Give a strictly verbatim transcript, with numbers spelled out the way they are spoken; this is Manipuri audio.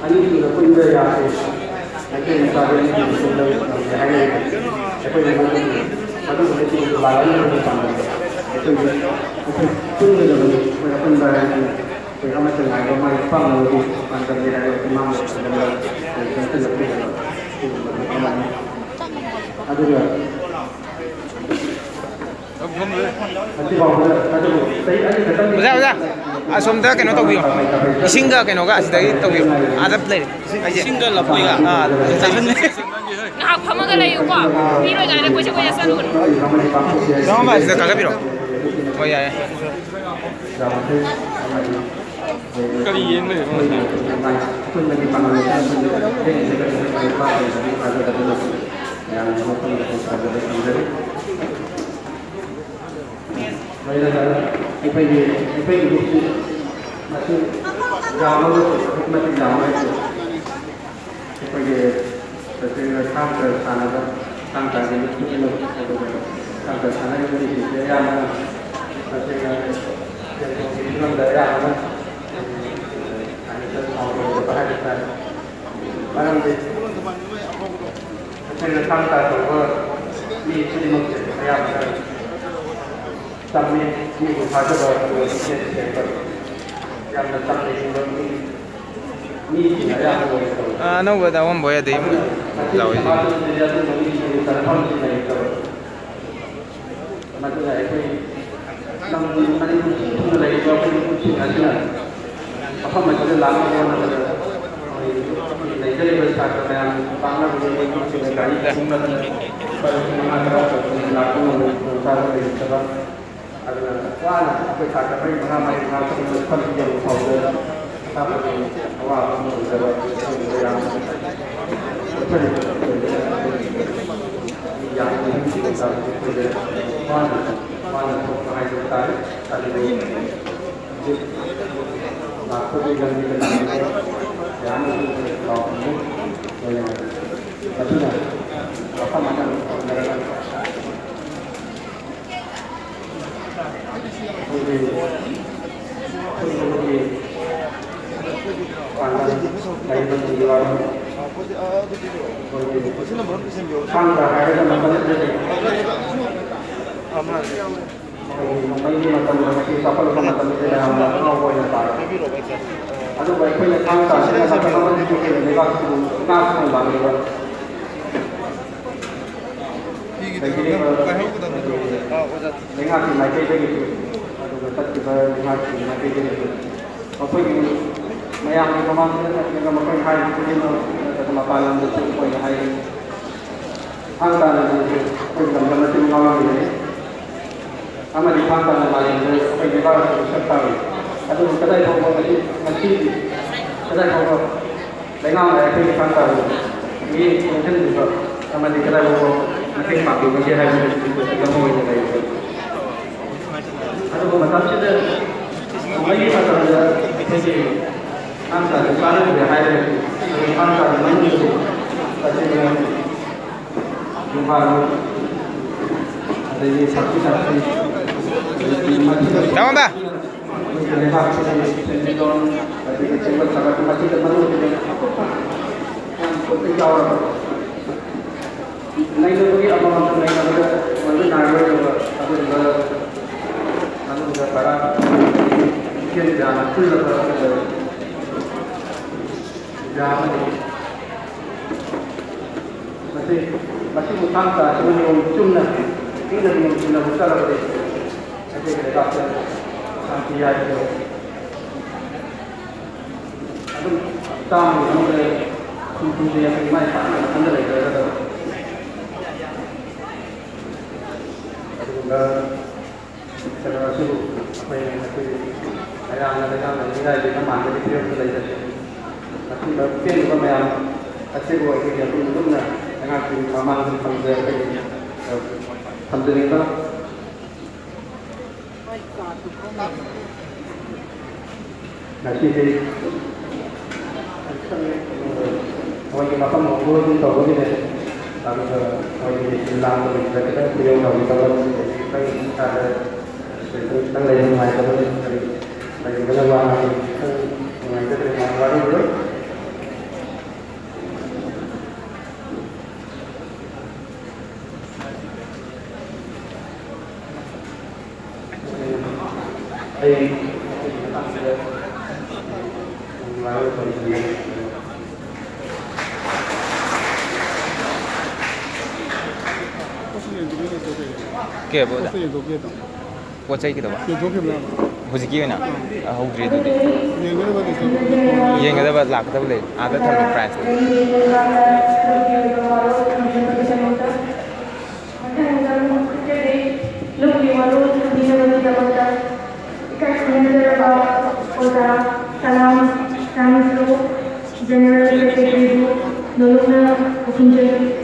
ꯑꯅꯤꯁꯨꯅ ꯄꯨꯟꯕ ꯌꯥꯗꯦ꯫ ꯃꯩꯇꯩ ꯃꯆꯥꯗꯤ ꯑꯅꯤꯁꯨꯅ ꯄꯨꯟꯕ ꯉꯝꯗꯦ ꯍꯥꯏꯅꯔꯤꯕ꯫ ꯑꯩꯈꯣꯏꯅ ꯃꯗꯨꯒꯤ, ꯃꯗꯨꯒꯨꯝꯕ ꯆꯤꯡ ꯂꯥꯟ ꯑꯅꯤꯒꯤ ꯄꯥꯟꯗꯝꯗ ꯑꯩꯈꯣꯏꯒꯤ, ꯑꯩꯈꯣꯏ ꯄꯨꯟꯒꯗꯕꯅꯤ꯫ ꯑꯩꯈꯣꯏ ꯑꯄꯨꯟꯕ ꯍꯥꯏꯕꯁꯤꯅ ꯑꯩꯈꯣꯏ ꯑꯃꯠꯇ ꯉꯥꯏꯕ ꯃꯥꯏ ꯄꯥꯛꯅꯕꯒꯤ ꯄꯥꯟꯗꯝꯅꯤ ꯍꯥꯏꯕ ꯏꯃꯥꯡꯗ ꯊꯝꯖꯔꯒ ꯑꯩꯈꯣꯏ ꯆꯪꯁꯤꯜꯂꯛꯂꯤꯕ ꯁꯤꯒꯨꯝꯕ ꯑꯃꯅꯤ꯫ ꯑꯗꯨꯒ ꯑꯣꯖꯥ, ꯑꯣꯖꯥ, ꯑꯁꯣꯝꯗ ꯀꯩꯅꯣ ꯇꯧꯕꯤꯌꯣ, ꯏꯁꯤꯡꯒ ꯀꯩꯅꯣꯒ ꯑꯁꯤꯗꯒꯤ ꯇꯧꯕꯤꯌꯣ, ꯑꯥꯗ ꯂꯩꯔꯦ꯫ ꯏꯁꯤꯡꯒ ꯂꯐꯣꯏꯒ꯫ ꯑꯥ, ꯆꯥꯍꯟ-, ꯉꯥꯏꯍꯥꯛ ꯐꯝꯃꯒ ꯂꯩꯌꯨꯀꯣ, ꯄꯤꯔꯣꯏ ꯀꯥꯏꯅ ꯀꯣꯏꯆꯠ ꯀꯣꯏꯆꯠ ꯆꯠꯂꯨꯒꯅꯨ꯫ ꯆꯪꯉꯝꯕ ꯑꯁꯤꯗ ꯀꯥꯈꯠꯄꯤꯔꯣ꯫ ꯍꯣꯏ, ꯌꯥꯏ, ꯌꯥꯏ꯫ ꯀꯔꯤ ꯌꯦꯡ ꯂꯩꯔꯤꯅꯣ? ꯂꯣꯏꯅꯅ ꯑꯩꯈꯣꯏꯒꯤ, ꯑꯩꯈꯣꯏꯒꯤ ꯒ꯭ꯔꯨꯞꯁꯤ ꯃꯁꯤ ꯌꯥꯝꯃꯒꯁꯨ ꯑꯗꯨꯛꯀꯤ ꯃꯇꯤꯛ ꯌꯥꯝꯃꯒꯁꯨ ꯑꯩꯈꯣꯏꯒꯤ ꯇꯁꯦꯡꯅ ꯊꯥꯡ ꯇꯥ ꯁꯥꯟꯅꯕ, ꯊꯥꯡ ꯇꯥꯒꯤ ꯃꯤꯁꯤꯡ ꯑꯗꯨꯒ ꯊꯥꯡ ꯇꯥ ꯁꯥꯟꯅꯔꯤꯕ ꯃꯤꯁꯤꯡꯁꯦ ꯑꯌꯥꯝꯕꯅ ꯇꯁꯦꯡꯅ ꯁꯦꯟꯊꯣꯛꯀꯤ ꯐꯤꯕꯝꯗ ꯑꯌꯥꯝꯕꯅ ꯐꯥꯏꯅꯥꯟꯁꯤꯌꯦꯜ ꯁꯥꯎꯟ ꯑꯣꯏꯗꯕ ꯍꯥꯏꯕ ꯇꯥꯔꯦ꯫ ꯃꯔꯝꯗꯤ ꯑꯩꯈꯣꯏꯅ ꯊꯥꯡ ꯇꯥ ꯇꯧꯕ ꯃꯤ ꯈꯨꯗꯤꯡꯃꯛꯁꯦ ꯑꯌꯥꯝꯕꯅ ꯆꯝꯃꯤ, ꯃꯤꯕꯨ ꯊꯥꯖꯕ ꯑꯗꯨꯒ ꯄꯨꯛꯆꯦꯜ ꯁꯦꯡꯕ, ꯌꯥꯝꯅ ꯆꯝꯅ ꯍꯤꯡꯕ ꯃꯤ, ꯃꯤꯁꯤꯡꯅ ꯑꯌꯥꯝꯕ ꯑꯣꯏꯅ ꯇꯧꯏ꯫ ꯑꯥ, ꯑꯅꯧꯕꯗ ꯑꯍꯣꯡꯕ ꯑꯣꯏꯔꯗꯤ ꯑꯗꯨꯅ ꯃꯁꯤꯒꯤ ꯂꯥꯎꯏ꯫ ꯁꯃꯥꯖ ꯑꯁꯤꯗꯗꯤ ꯑꯗꯨꯒꯨꯝꯕ ꯃꯤꯁꯤꯡꯒꯤ ꯆꯠꯅꯐꯝꯁꯤ ꯂꯩꯇꯕ꯫ ꯃꯗꯨꯅ ꯑꯩꯈꯣꯏ ꯂꯝꯗꯝ ꯃꯅꯤꯄꯨꯔ ꯁꯤꯟ ꯊꯨꯡꯅ ꯂꯩꯔꯤꯕ ꯑꯩꯈꯣꯏ ꯃꯤꯄꯨꯝꯁꯤꯡ ꯑꯁꯤꯅ ꯃꯐꯝ ꯑꯁꯤꯗ ꯂꯥꯛꯅꯕ ꯍꯣꯠꯅꯕꯗ ꯑꯩꯈꯣꯏ ꯂꯩꯖꯔꯤꯕ ꯁꯥꯇ꯭ꯔ ꯃꯌꯥꯝ ꯄꯥꯛꯅꯕꯒꯤ ꯃꯤꯄꯨꯝꯁꯤꯡꯅ ꯒꯥꯔꯤ ꯊꯣꯡꯅꯗꯅ ꯂꯨꯄꯥ ꯂꯤꯁꯤꯡ ꯃꯉꯥ ꯇꯔꯥ ꯇꯧꯗꯨꯅ ꯂꯥꯛꯄ ꯉꯝꯕꯒꯤ ꯈꯨꯗꯣꯡꯆꯥꯕ ꯂꯩꯔꯛꯇꯕ, ꯑꯗꯨꯅ ꯋꯥꯅ ꯑꯩꯈꯣꯏ ꯁꯥꯇ꯭ꯔ ꯃꯔꯤ ꯃꯉꯥ, ꯃꯔꯤ ꯃꯉꯥ ꯇꯔꯨꯛ ꯃꯐꯝꯁꯤꯗ ꯌꯧꯕ ꯐꯥꯎꯕꯗ ꯑꯁꯥꯕꯒꯤ ꯑꯋꯥꯕ ꯑꯃ ꯑꯣꯏꯖꯕ ꯑꯗꯨꯒꯨꯝꯕ ꯌꯥꯝꯅ ꯆꯠꯊꯔꯤꯕ ꯑꯣꯏꯕꯅ ꯌꯥꯝꯅ ꯅꯨꯡꯁꯤ ꯅꯨꯡꯁꯥꯕꯁꯦ ꯑꯩꯈꯣꯏꯗ ꯋꯥꯅ, ꯋꯥꯅ ꯊꯣꯛꯄ ꯍꯥꯏꯕ ꯇꯥꯔꯦ꯫ ꯑꯗꯨꯕꯨ ꯍꯧꯖꯤꯛ ꯂꯥꯛꯄꯒꯤ ꯂꯝꯕꯤꯗ ꯂꯥꯛꯂꯤꯕ ꯃꯌꯥꯝ ꯑꯗꯨ ꯂꯥꯎꯍꯟꯕ ꯑꯣꯏꯅ ꯑꯗꯨꯅ ꯃꯐꯝ ꯑꯃꯗ ꯐꯝꯅꯔꯒ ꯑꯩꯈꯣꯏꯒꯤ ꯄꯨꯟꯕꯒꯤ ꯊꯥꯡ ꯇꯥ ꯍꯥꯏꯔꯒ ꯃꯇꯝ ꯑꯁꯤꯗꯗꯤ ꯑꯩꯈꯣꯏꯒꯤ ꯃꯩꯒꯤ ꯃꯇꯝ ꯑꯁꯤ ꯆꯥꯎꯈꯠꯂꯛꯄ ꯃꯇꯝꯁꯤꯗ ꯌꯥꯝꯅ ꯑꯉꯥꯎꯕ ꯑꯣꯏꯅ ꯇꯥꯔꯦ꯫ ꯑꯗꯨꯕꯨ ꯑꯩꯈꯣꯏꯅ ꯊꯥꯡ ꯇꯥ ꯍꯥꯏꯔꯒ ꯃꯇꯝ ꯑꯃꯗꯗꯤ ꯑꯩꯈꯣꯏꯒꯤ ꯂꯩꯕꯥꯛꯁꯤꯕꯨ ꯉꯥ ꯐꯪꯂꯝꯃꯤꯕ ꯂꯩꯕꯤꯔꯤꯕ ꯂꯩꯉꯥꯛꯀꯤ ꯃꯥꯏꯀꯩꯗꯒꯤꯁꯨ, ꯑꯗꯨꯒ ꯆꯠꯈꯤꯕ ꯂꯩꯉꯥꯛꯀꯤ ꯃꯥꯏꯀꯩꯗꯒꯤꯁꯨ ꯃꯈꯣꯏꯒꯤ ꯃꯌꯥꯝꯒꯤ ꯃꯃꯥꯡꯗ ꯅꯠꯇ꯭ꯔꯒ ꯃꯈꯣꯏ ꯍꯥꯏꯔꯤꯕ ꯈꯨꯗꯤꯡꯃꯛ ꯅꯠꯇ꯭ꯔꯒ ꯃꯄꯥꯟ ꯂꯝꯗꯁꯨ ꯑꯩꯈꯣꯏꯅ ꯍꯥꯏꯔꯤ꯫ ꯊꯥꯡ ꯇꯥꯅ ꯑꯩꯈꯣꯏ ꯂꯝꯗꯝ ꯑꯁꯤꯕꯨ ꯉꯥꯛꯂꯝꯃꯤꯕꯅꯤ꯫ ꯑꯃꯗꯤ ꯊꯥꯡ ꯇꯥꯅ ꯃꯥꯂꯦꯝꯗ ꯑꯩꯈꯣꯏ ꯂꯩꯕꯥꯛ ꯑꯁꯤꯕꯨ ꯁꯛ ꯇꯥꯛꯂꯤ꯫ ꯑꯗꯨꯕꯨ ꯀꯗꯥꯏ ꯐꯥꯎꯕ ꯉꯁꯤ, ꯉꯁꯤ ꯀꯗꯥꯏ ꯐꯥꯎꯕ ꯂꯩꯉꯥꯛꯅ ꯑꯩꯈꯣꯏꯒꯤ ꯊꯥꯡ ꯇꯥꯕꯨ ꯃꯤꯠꯌꯦꯡ ꯆꯪꯁꯤꯟꯕꯤꯕ ꯑꯃꯗꯤ ꯀꯗꯥꯏ ꯐꯥꯎꯕ ꯃꯇꯦꯡ ꯄꯥꯡꯕꯤꯕꯒꯦ ꯍꯥꯏꯕꯁꯤ ꯑꯃ ꯑꯣꯏꯅ ꯂꯩꯔꯤ꯫ ꯑꯗꯨꯕꯨ ꯃꯇꯝꯁꯤꯗ ꯀꯨꯝꯍꯩꯒꯤ ꯃꯇꯝꯗ ꯑꯩꯈꯣꯏꯒꯤ ꯊꯥꯡ ꯇꯥꯁꯤ ꯆꯥꯅꯗ꯭ꯔꯦ ꯍꯥꯏꯔꯒꯁꯨ, ꯑꯩꯈꯣꯏ ꯊꯥꯡ ꯇꯥꯒꯤ ꯃꯅꯨꯡꯗꯁꯨ ꯇꯁꯦꯡꯅ ꯌꯨꯝꯐꯥꯔꯣꯟ, ꯑꯗꯒꯤ ꯁꯥꯊꯤ ꯁꯥꯊꯤ, ꯑꯗꯒꯤ ꯃꯊꯤꯗ ꯇꯥꯃꯣꯗ꯫ ꯑꯩꯈꯣꯏꯒꯤ ꯂꯩꯕꯥꯛꯁꯤꯗ ꯁꯦꯟꯃꯤꯠꯂꯣꯟ, ꯑꯗꯒꯤ ꯆꯦꯡꯕ ꯊꯥꯒꯠꯄ ꯃꯊꯤꯗ ꯃꯅꯨꯡꯗ ꯑꯇꯣꯞꯄ ꯌꯥꯝ ꯀꯨꯞꯅ ꯌꯥꯎꯔꯕ꯫ ꯅꯩꯅꯕꯒꯤ ꯑꯃꯃꯝꯇ ꯅꯩꯅꯕꯗ ꯑꯣꯏꯕ ꯅꯥꯏꯔꯣꯏꯗꯕ ꯑꯗꯨꯒꯨꯝꯕ ꯃꯅꯨꯡꯗ ꯄꯔꯥ ꯏꯆꯦꯜ ꯌꯥꯝꯅ ꯐꯨꯜꯂꯕ ꯑꯗꯨꯒ ꯌꯥꯝꯅ ꯃꯁꯤ, ꯃꯁꯤꯕꯨ ꯊꯥꯡ ꯇꯥ ꯑꯁꯤꯕꯨ ꯅꯤꯌꯣꯝ ꯆꯨꯝꯅ, ꯏꯪꯅ ꯅꯤꯌꯣꯝ ꯆꯨꯝꯅ ꯍꯨꯠꯆꯔꯕꯗꯤ ꯃꯩꯇꯩꯒꯤ ꯂꯩꯕꯥꯛꯇ ꯁꯥꯟꯇꯤ ꯍꯥꯏꯕꯗꯨ ꯑꯗꯨꯝ ꯆꯥꯝꯃꯒꯤ ꯃꯅꯨꯡꯗ ꯍꯨꯝꯐꯨꯗꯤ ꯌꯥꯡꯈꯩ ꯃꯥꯏ ꯄꯥꯛꯅ ꯃꯊꯟꯇ ꯂꯩꯖꯔꯒꯗꯕ꯫ ꯑꯗꯨꯒꯨꯝꯕ ꯀꯩꯅꯣ ꯑꯁꯤꯕꯨ ꯑꯩꯈꯣꯏ ꯉꯁꯤ ꯃꯌꯥꯝꯅ ꯂꯩꯉꯥꯛꯅ ꯃꯤꯔꯥꯏꯕꯤꯕ ꯃꯥꯟꯕꯒꯤ ꯐꯤꯕꯝꯗ ꯂꯩꯖꯔꯤ꯫ ꯑꯁꯤꯒꯨꯝꯕ ꯄꯦꯟꯗꯕ ꯃꯌꯥꯝ ꯑꯁꯤꯕꯨ ꯑꯩꯈꯣꯏꯒꯤ ꯑꯗꯨꯝ ꯂꯨꯞꯅ ꯂꯩꯉꯥꯛꯀꯤ ꯃꯃꯥꯡꯗ ꯊꯝꯖ-, ꯑꯩꯈꯣꯏꯒꯤ, ꯑ, ꯊꯝꯖꯅꯤꯡꯕ꯫ ꯉꯁꯤꯗꯤ ꯃꯣꯏꯒꯤ ꯃꯐꯝ ꯍꯣꯡꯗꯣꯛ ꯍꯣꯡꯖꯤꯟ ꯇꯧꯕꯒꯤꯅꯦ꯫ ꯑꯗꯨꯒ ꯃꯣꯏꯒꯤ ꯂꯥꯡꯕꯒꯤꯗꯨꯗ ꯈꯤꯇꯪ ꯈꯨꯌꯧꯅꯕꯒꯤ ꯇꯧꯔꯒ ꯑꯩꯈꯣꯏ ꯏꯁꯥꯗ ꯈꯤꯇꯪ ꯂꯩꯕ ꯅꯨꯡꯉꯥꯏꯇꯕ ꯂꯩ-, ꯂꯩꯕꯅ ꯋꯥ ꯉꯥꯡꯕ ꯈꯤꯇꯪ ꯅꯨꯡꯉꯥꯏꯖꯗ꯭ꯔꯦ, ꯃꯌꯥꯝ ꯋꯥꯔꯤꯕ ꯂꯣꯏ꯫ ꯀꯩꯕ ꯑꯣꯖꯥ? ꯄꯣꯠ ꯆꯩ ꯀꯩꯗꯧꯕ? ꯍꯧꯖꯤꯛꯀꯤ ꯑꯣꯏꯅ ꯍꯧꯗ꯭ꯔꯤ ꯑꯗꯨꯗꯤ꯫ ꯌꯦꯡꯒꯗꯕ ꯂꯥꯛꯀꯗꯕ ꯂꯩ꯫ ꯑꯥꯗ ꯊꯝꯃꯦ prize꯫ ꯃꯊꯪꯗ ꯃꯈꯣꯏꯗꯒꯤ ꯂꯨꯞꯀꯤ ꯃꯔꯣꯜ ꯊꯝꯕꯤꯅꯕꯒꯤꯗꯃꯛꯇ ꯏꯀꯥꯏ ꯈꯨꯝꯅꯖꯔꯕ ꯑꯣꯖꯥ ꯁꯂꯥꯝ ꯁꯥꯟꯁꯨ General Secretaryꯕꯨ ꯅꯣꯂꯨꯛꯅ ꯈꯨꯝꯖꯔꯤ꯫